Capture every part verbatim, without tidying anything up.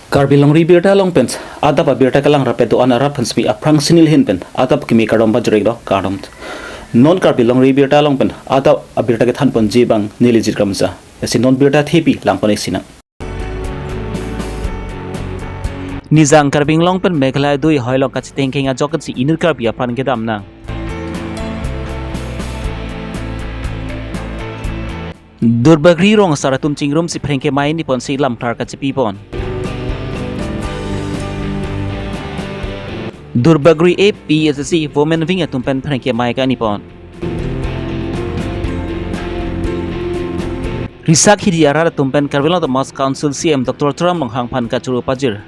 Karbi Longri Birta along pen adap abirta kelang rapet do-an arap aphan semi aphrang sinil hin pen adap kimi kardom pajirek do kardom. Non Karbi Longri Birta along pen adap abirta kethanponji abang neli Jit Kramsa. Lasi non birta thepi langpon-ik sinang. Nijang Karbi Anglong pen Meghalaya adui ahoi along kachetengkeng ajok si inut Karbi apran kedam nang. Durbagri rong asar atum chingrumsi pherangke mai niponsi lamthar kachepipon. Durbagri A P H L C Women Wing atum pen pherangke mai kanipon. Risak hidi arat atum pen Karbi Anglong Autonomous Council C E M Doctor Tuliram Ronghang aphan kachoro pajir.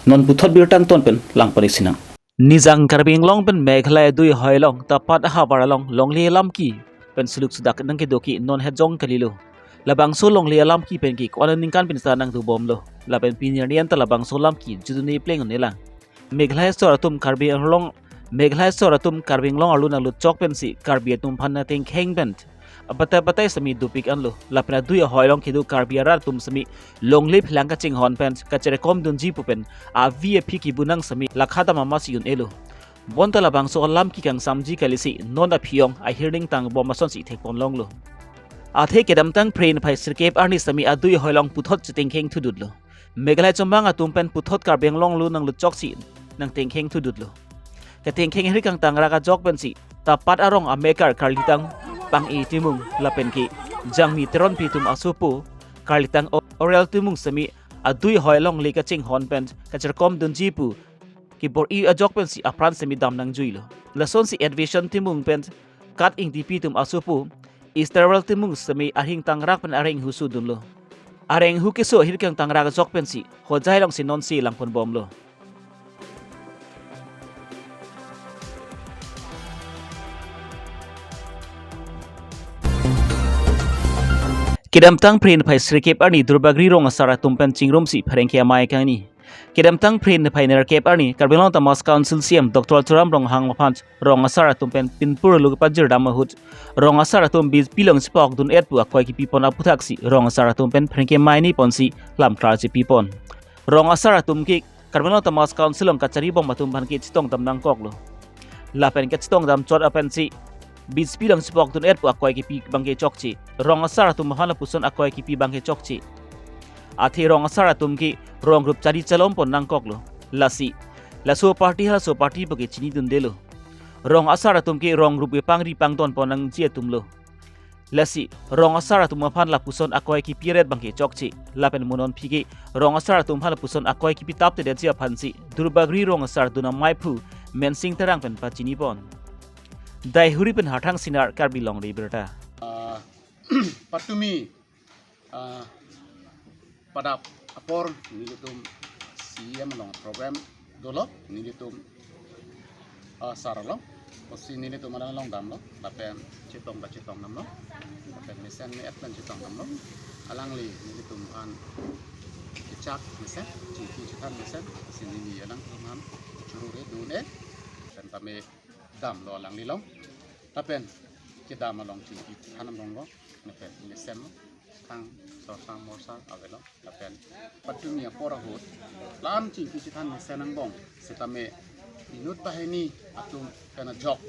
Non puthot birta angton pen langpon-ik sinang. Nijang Karbi Anglong pen Meghalaya adui ahoi along tapat ahavar along longle alamki pen suluk sudak nangkedo ke non hejong kalilo. Labangso longle alamki pen ke ko-an aningkan pen ta nangdobomlo. Lapen pini arni anta labangso lamki jutdunde pleng un-elang. Meghalaya asor atum Karbi Anglong, Meghalaya asor atum Karbi Anglong arlo nanglut chok pensi Karbi atum aphan nangtengkeng pen abatai batai semi dopik anlo. Lapen adui ahoi along kedo Karbi arat atum semi longle phelang kachinghon pen kacherekom dunji pu pen avi aphi kibunang semi lakha dam amasi un-elo. Bonta labangso alamki kangsamji kalisi non aphi-ong ahirning tangbom asonsi thekpon longlo. Athe kedamtang Phre niphai sirkep arni semi adui ahoi along puthot chetengkeng thudutlo. Meghalaya chombang atum pen puthot Karbi Anglong arlo nanglut choksi nangtengkeng thudutlo. Ketengkeng ahirkang tangrak ajok pensi tapat arong amekar karlitang Pang-e Timung lapen ke Jangmi Teronpi atum asopo karlitang O-, Orel Timung semi adui ahoi along le kachinghon pen kacherekom dunji pu kebor-i ajok pensi apran semi dam nangjuilo. Lasonsi Advision Timung pen Kat Ingtipi atum asopo Easter World Timung semi ahing tangrak pen areng husu dunlo. Areng hu keso ahirkang tangrak ajok pensi hojai alongsi nonsi langponbomlo. Kedamtang Phre niphai sirkep arni Durbagri rong asar atum pen chingrumsi pherangke amai kangni. Kedamtang Phre niphai nerkep arni Karbi Anglong Autonomous Council C E M Doctor Tuliram Ronghang aphan rong asar atum pen pinpur lo pajirdam ahut rong asar atum B J P along chepokdun-et pu akoi kipipon aputhaksi rong asar atum pen pherangke mai niponsi lamthar chepipon. Rong asar atum ke Karbi Anglong Autonomous Council along kacharibom atum aphan ke chetongdam nangkoklo. Lapen kachetongdam chot apensi B J P along chepokdun-et pu akoi kipi abangke chokche. Rong asar atum aphan lapuson akoi kipi abangke chokche. Athe rong asar atum ke rong group chari chalompon nangkoklo. Lasi laso party halaso party puke chinidundelo. Rong asar atum ke rong group kepangri pangdonpon nangji atumlo. Lasi rong asar atum aphan lapuson akoi kipi ret abangke chokche. Lapen mo non aphi ke rong asar atum aphan lapuson akoi kipi taptedetji aphansi Durbagri rong asar dun amei aphu Mensing Terang pen pachinipon. Daihuri pen Harthang Sinar, Karbi Longri Birta. Ah, patumi, ah, padap apor nelitum C E M along program dolo, nelitum, ah, sar along, pusi nelitum alang along damlo, lapen chetong ta chetongdamlo, lapen mesen me-et pen chetongdamlo, alangli nelitum aphan kechak mesen, chingki chethan mesen, si neli alangtum aphan choro-re dun-e, pen tame damlo alanglilong. Lapen kedam along chingki chethan angbong lo, lapen mesen lo, thang sorsang morsang avelo. Lapen patumi apor ahut la-an chingki chethan mesen angbong setame inut banghini atum pen ajok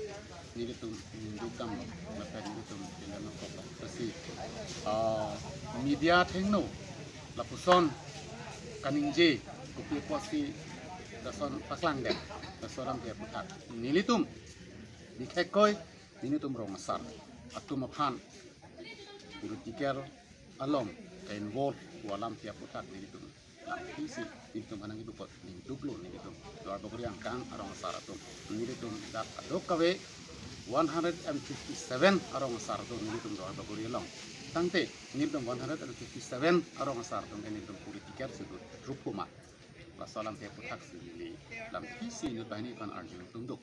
nelitum ningduk damlo, lapen nelitum pindan nangkoklo. Lasi, ah, media athengno lapuson kaningje kopi apotsi lason paklangdet, laso alamthe aputhak nelitum, bikhekkoi nelitum rong asar atum aphan political along ka-involve pu alamthe aputhak nelitum lamthe si nelitum aphan nangkedo apot ningduklo, nelitum Duarbagori angkang arong asar atum. Nelitum dak kadokave one hundred and fifty-seven arong asar atum nelitum Duarbagori along. Tangte nelitum one hundred and fifty-seven arong asar atum ke nelitum political si dotrup puma. Laso alamthe aputhak si neli lamthe si inut banghini aphan arju tungduk.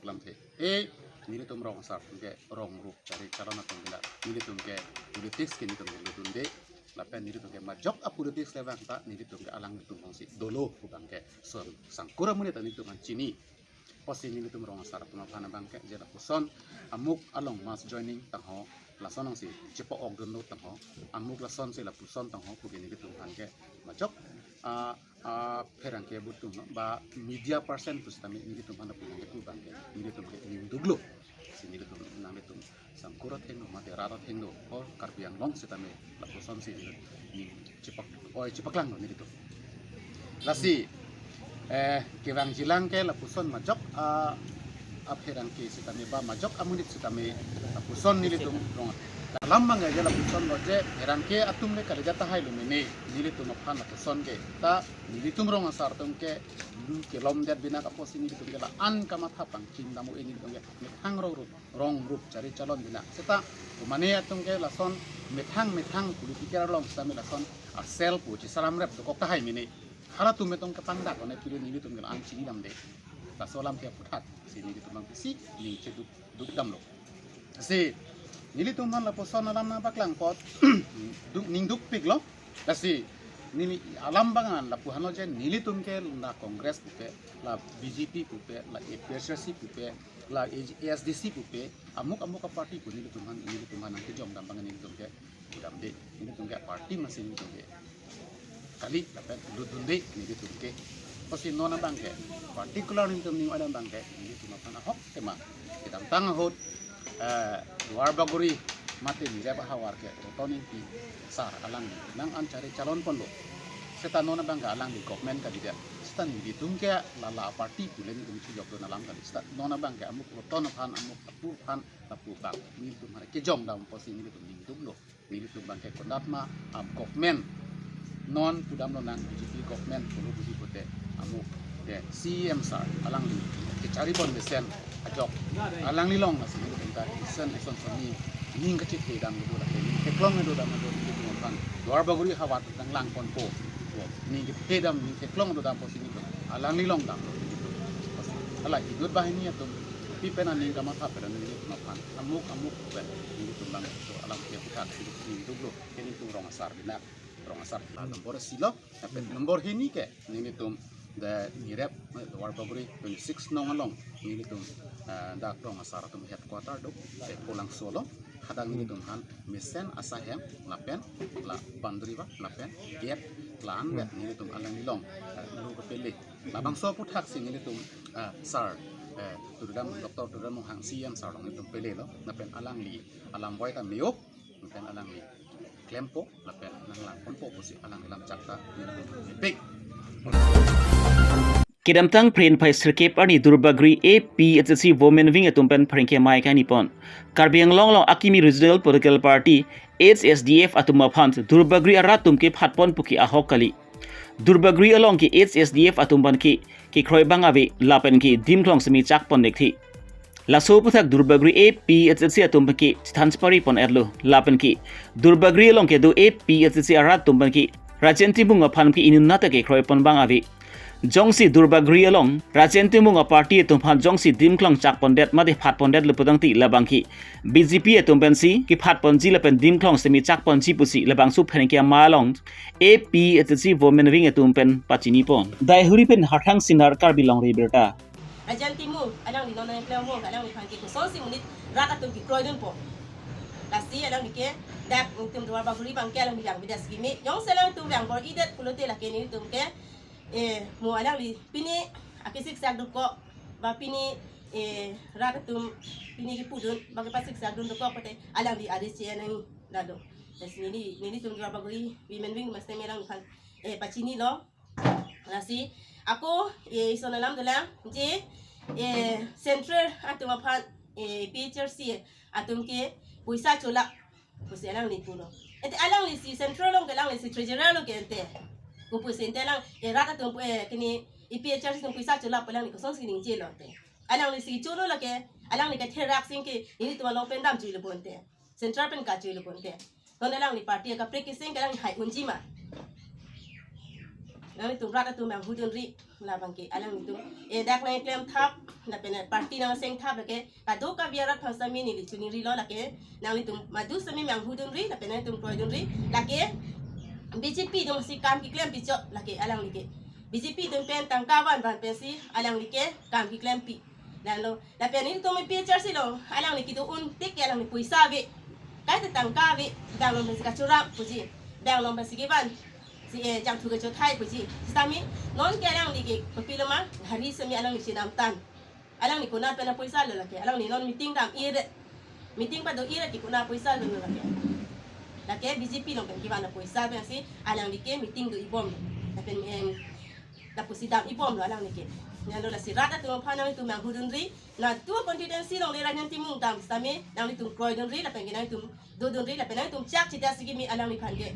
Lamthe, eh, nelitum rong asar atum ke rong group chari chalon atum ke la, nelitum ke politics ke nelitum ke lutdunde, lapen nelitum ke majok a-politics le abang ta nelitum ke alanglitum alongsi dolo pu abangke son sangkur amonit ta nelitum aphan chini. Pusi nelitum rong asar atum aphan abangke je lapuson amuk along mass joining tangho Lason nangsi chepa-ok dunlo tangho, amuk lasonsi lapuson tangho pu ke nelitum aphan ke majok, ah, ah, pherangke abutum lo, ba media person pusitame nelitum aphan lapu nangkepu abang ke nelitum ke ning duklo. Si nelitum nanglitum sangkur athengno mate rat athengno, o Karbi Anglong sitame lapusonsi nelitum ning chepak, oi chepaklanglo nelitum. Lasi, eh, kevangjilang ke lapuson majok, ah, apherangke sitame ba majok amonit sitame lapuson nelitum rong. Alam abang ke lapuson lo je pherangke atum le kali jat tahai lo mene nelitum aphan lapuson ke. Ta nelitum rong asar atum ke lu kelomdet binak apotsi nelitum ke la-an kamatha pangching dam-o, nelitum ke methang rong rup, rong rup chari chalon binak. Seta komane atum ke lason methang methang political along sitame lason a-cell pu chisaram rep dokok tahai mene. Halatum atum ke pangdak one pilo nelitum ke la-an chini damde. Laso alam ke aphuthak si nelitum abang si ning cheduk duk damlo. Si nelitum aphan lapuson alam nangpaklang apot duk ning dukpiklo. Lasi neli alam abang an lapu hano je nelitum ke la Congress pupe, la B J P pupe, la A P H L C pupe, la A S D C pupe, amuk amuk aparty pu nelitum aphan, nelitum aphan nangkejong dam abang nelitum ke pudamde, nelitum ke aparty masi nelitum ke kali lapen dudunde nelitum ke. Apotsi non abang ke particular nelitum ning adam abang ke nelitum aphan ahok tema kedamtang ahut, eh, Duarbagori mate Nirep ahavar ke Roton Engti sar alangli nang-an chari chalon ponlo. Seta non abang ke alangli government kalidet. Seta nelitum ke la la aparty pu le nelitum chejok dun alam kali. Seta non abang ke amuk Roton aphan, amuk apu aphan, lapu abang nelitum aphan kejong dam apotsi nelitum ning duklo. Nelitum abang ke konat ma, ah, government non pudamlo nang B J P government pulo pusi pute amuk de C E M sir alangli kechari pon mesen ajok alangli along lasi nelitum ta ison ison soni ning kachethe dam kedo lake ning theklong kedo dam kedo nelitum aphan Duarbagori havar nanglang ponpo. Ning kethe dam ning theklong kedo dam apotsi nelitum alangli along damlo. Hala inut banghini atum pi pen aning kamatha pen nelitum aphan amuk amuk pen nelitum abang so alam ke aphuthak si ning duklo. Ke nelitum rong asar binak, rong asar la nombor isi lo, lapen nombor hini ke nelitum de Nirep, eh, Duarbagori twenty six nong along nelitum, eh, dak rong asar atum headquarter do, eh, Polangso along, hadak nelitum aphan mesen asahem lapen la boundary wall lapen gate la-an vet nelitum alangli along, eh, lu kepele. Labangso aphuthak si nelitum, eh, sir, eh, Tuliram, Doctor Tuliram Ronghang C E M sir along nelitum pelelo, lapen alangli alam boi ta me-ok, lapen alangli klempo lapen nanglang ponpo pusi alangli alam chak ta nelitum mepik. Kedamtang Phre phai sirkep arni Duarbagori A P H L C Women Wing atum pen pherangke amei kaningje pon. Karbi Anglong along akimi Regional Political Party H S D F atum aphan Duarbagori arat atum kephat pon pu ke ahok kali. Duarbagori along ke H S D F atum abang ke kekroi abang ave lapen ke dimklong semi chak pon dekthe. Laso aphuthak Duarbagori A P H L C atum abang ke chethan chepari pon etlo lapen ke Duarbagori along kedo A P H L C arat atum abang ke Rajen Timung aphan ke inut nat kekroi pon abang ave. Jongsi Duarbagori along Rajen Timung aparty atum aphan jongsi dimklong chak pondet mate phat pondetlo putangte labang ke B J P atum pensi kephat ponji lapen dimklong semi chak ponji pusi labangso pherangke amei along A P H L C Women Wing atum pen pachini pon. Daihuri pen Harthang Singnar, Karbi Longri Abirta. Rajen Timung, alangli non nangklem ho, alangliphan ke kosonsi monit rat atum kekroi dunpo. Lasi alangli ke dak nelitum Duarbagori abang ke alangli yang bidas gimi. Jongsi alangtum yang bor-idet pulote lake nelitum ke, eh, mo alangli pini akesiksak dokok, ba pini, eh, rat atum pini kepudun, ba kepasiksak dun dokok pute alangli aris che nang lalo. Lasi neli, nelitum Duarbagori Women Wing mas teme alangliphan, eh, pachinilo. Lasi ako, eh, ison alam dolang je, eh, central atum aphan, eh, A P H L C atum ke poisa cholap pusi alangli pulo. Ente alangli si central along ke alangli si treasurer lo ke ente. Ko pusi ente alang, eh, rat atum, eh, kini A P H L C atum poisa cholap alangli kosonsi ningjelo ente. Alangli si cholo lake, alangli ke therak sing ke nelitum along pen dam chuilo pu ente. Central pen kachuilo pu ente. Non alangli party akaprek keseng ke alangli hai unji ma. Nanglitum rat atum nanghu dunri, labang ke alanglitum, eh, dak nangklem thap, lapen party nangseng thap lake, kadokave arat aphan sami neli choningrilo lake, nanglitum madu sami nanghu dunri, lapen nangtum kroi dunri, lake B J P atum si kam keklem pichot lake alangli ke. B J P atum pen tangka van van pensi alangli ke kam keklempi. Lalo, lapen nelitum A P H L C along, alangli kedo un tik ke alangli poisa ave. Kaita tangka ave, bang along pensi kachorap puji, bang along pensi kevan, si, eh, jangthu kachethai puji. Sitame non ke alangli ke kopilo ma, hari sitame alangli chenam tan. Alangli konat pen apoisa lo lake, alangli non meeting dam-iret, meeting pado-iret ke konat apoisa lo lake. Lake B J P along pen kevan apoisa pensi alangli ke meeting do-ibom. Lapen, em, lapusi dam-ibom lo alangli ke. Nang lo lasi rat atum aphan nangtum nanghudunri, nangtum constituency along le Rajen Timung dam sitame nangtum kroidunri, lapen ke nangtum dodunri, lapen nangtum chak chita si kimi alangliphan ke.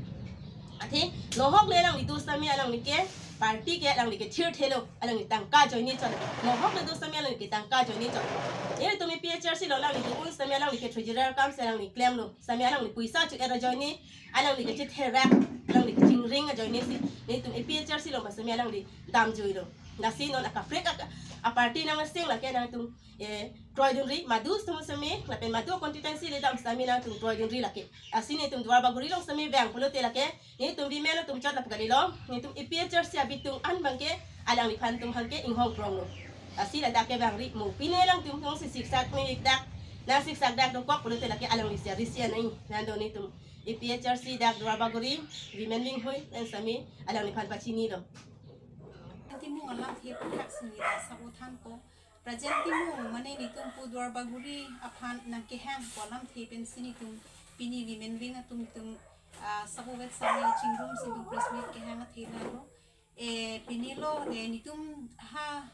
Athe nohok le alangli do sitame alangli ke party ke alangli ke thirthelo, alangli tangka ajoine chot. Nohok le do sitame alangli ke tangka ajoine chot. Nelitum A P H L C along alangli do-un sitame alangli ke treasurer akam si alangli klemlo. Sitame alangli poisa cho-er ajoine, alangli ke chetherak, alangli ke chingring ajoine si nelitum A P H L C along ma sitame alangli damjuilo. Lasi non akaprek aka, a party nang asing lake nangtum, eh, kroidunri, madu sitame sitame, lapen madu constituency le dam sitame nangtum kroidunri lake. Lasi nelitum Duar Bagori along sitame vang pulote lake, nelitum women atum chot lapu kalilo, nelitum A P H L C abitung an abangke, alangliphan atum aphan ke inghong pronglo. Lasi ladak ke vangri mo, pine alangtum jongsi siksak ni dak, nang siksak dak dokok pulote lake alangli si arisi anai, nang do nelitum A P H L C dak Duar Bagori, women wing hui, nang sitame, alangliphan pachinilo. Timung alamthe pu thak sini dak sabo thanpo. Rajen Timung mane nelitum pu Duar Bagori aphan nangkehang pu alamthe pensi nelitum pini women wing atum nelitum, ah, sabo vet sitame chingrum si nelitum press meet kehang athe lalo. Eh, pini lo, eh, nelitum ha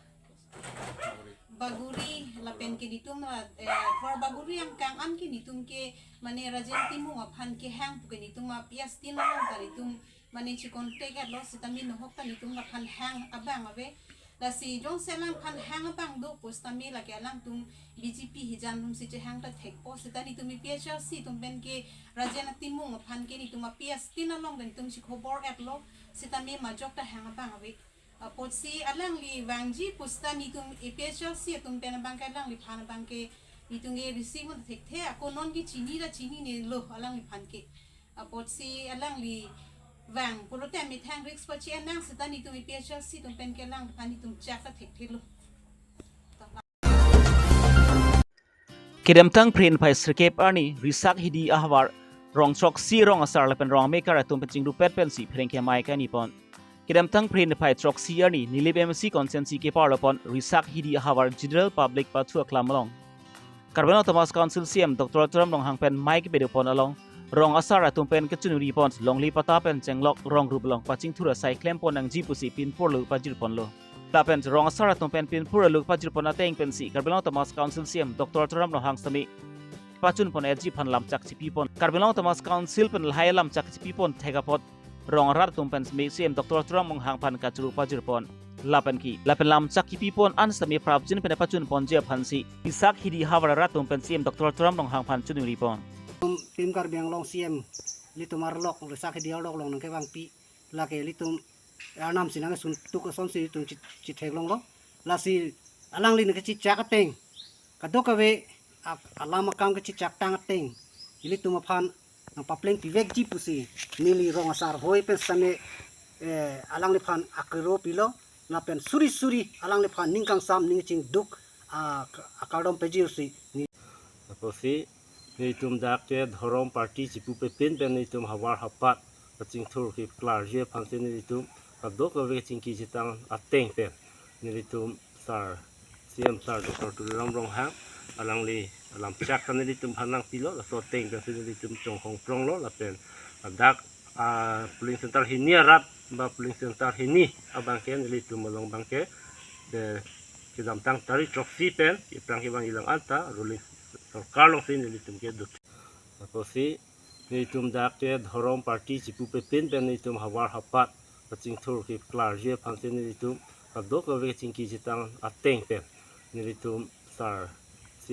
Bagori lapen ke nelitum la, eh, Duar Bagori angkang an ke nelitum ke mane Rajen Timung aphan kehang pu ke nelitum a P S T na ta nelitum mane checontact-etlo sitame nohok ta nelitum laphan hang abang ave. Lasi jongsi alangphan hang abang do pu sitame lake alangtum B J P hijan atum si chehang ta thekpo sita nelitum A P H L C atum pen ke Rajen Timung aphan ke nelitum a P S T na along pen nelitum si khobor-etlo sitame majok ta hang abang ave. Apotsi alangli vangji pu sita nelitum A P H L C atum pen abangke alangliphan abangke nelitum ke receive un thekthe ako non ke chinine ra chininelo alangliphan ke. Apotsi alangli vang pulote amethang risk pachi-en nang sita nelitum A P H L C atum pen ke alangphan nelitum chak ta thekthelo. Kedamtang Phre niphai sirkep arni Risak Hidi ahavar rong throksi rong asar lapen rong amekar atum pen chingrupet pensi pherangke amei kaini pon. Kedamtang Phre niphai throksi arni Nilip M A C constituency keparlo pon Risak Hidi ahavar General Public Pathu Aklam along Karbi Anglong Autonomous Council C E M Doctor Tuliram Ronghang pen mei kepedo pon along rong asar atum pen kachiningri pon longle patta pen chenglok rong rup along pachingthur asai klem pon nangji pusi pinpur aluk pajir ponlo. Lapen rong asar atum pen pinpur aluk pajir pon ateng pensi Karbi Anglong Autonomous Council C E M Doctor Tuliram Ronghang sitame pachun pon-etji aphan lamchak chipi pon. Karbi Anglong Autonomous Council pen lahai lamchak chipi pon thek apot rong arat atum pen sitame C E M Doctor Tuliram Ronghang aphan kachuru pajir pon. Lapen ke, lapen lamchak chipi pon an sitame prapjin pen pachun ponji aphansi Risak Hidi ahavar arat atum pen C E M Doctor Tuliram Ronghang aphan chiningri pon. Team Karbi Anglong C E M ilitum arlok, Risak Hidi arlok along nangkevangpi, lake ilitum arnam si nangsun tuk asonsi ilitum chi-, chitheklonglo. Lasi alangli nangkachichak ateng, kadokave ak-, alam akam kachichak tang ateng, ilitum aphan nangpapleng pivekji pusi neli rong asar hoi pen sitame, eh, alangliphan akero pilo, lapen suri suri alangliphan ning kangsam ning chingduk, ah, akardom pajirsi ni. Apotsi nelitum dak ke dhorom party chipu pepin pen nelitum havar hapat kachingthur keklarji aphansi nelitum kadokave chingki chetang ateng pen nelitum sir, C E M sir Doctor Tuliram Ronghang alangli lamchak ta nelitum aphan nangpilo, laso ateng pensi nelitum chonghong pronglo lapen dak, ah, polling center hini arat ba polling center hini abangke nelitum along abangke, eh, kedamtang tarik throksi pen iphrang kevang ilang anta ruling sorkar alongsi nelitum kedo. Apotsi nelitum dak ke dhorom party chipu pepin pen nelitum havar hapat kachingthur keklarji aphansi nelitum kadokave chingki chetang ateng pen nelitum sir,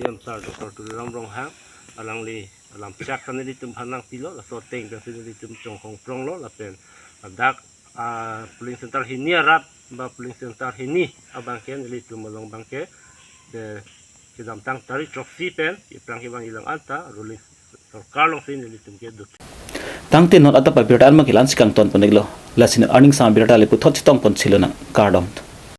C E M sir Doctor Tuliram Ronghang alangli lamchak ta nelitum aphan nangpilo, laso ateng pensi nelitum chonghong pronglo lapen dak, ah, polling center hini arat ba polling center hini abangke nelitum along abangke, eh, kedamtang tarik throksi pen iphrang kevang ilang anta ruling sorkar alongsi nelitum kedo. Tangte non adap abirta an mangkilan si kangton pon-iklo. Lasi non arning sam abirta le puthot chetong pon chilonang. Kardom.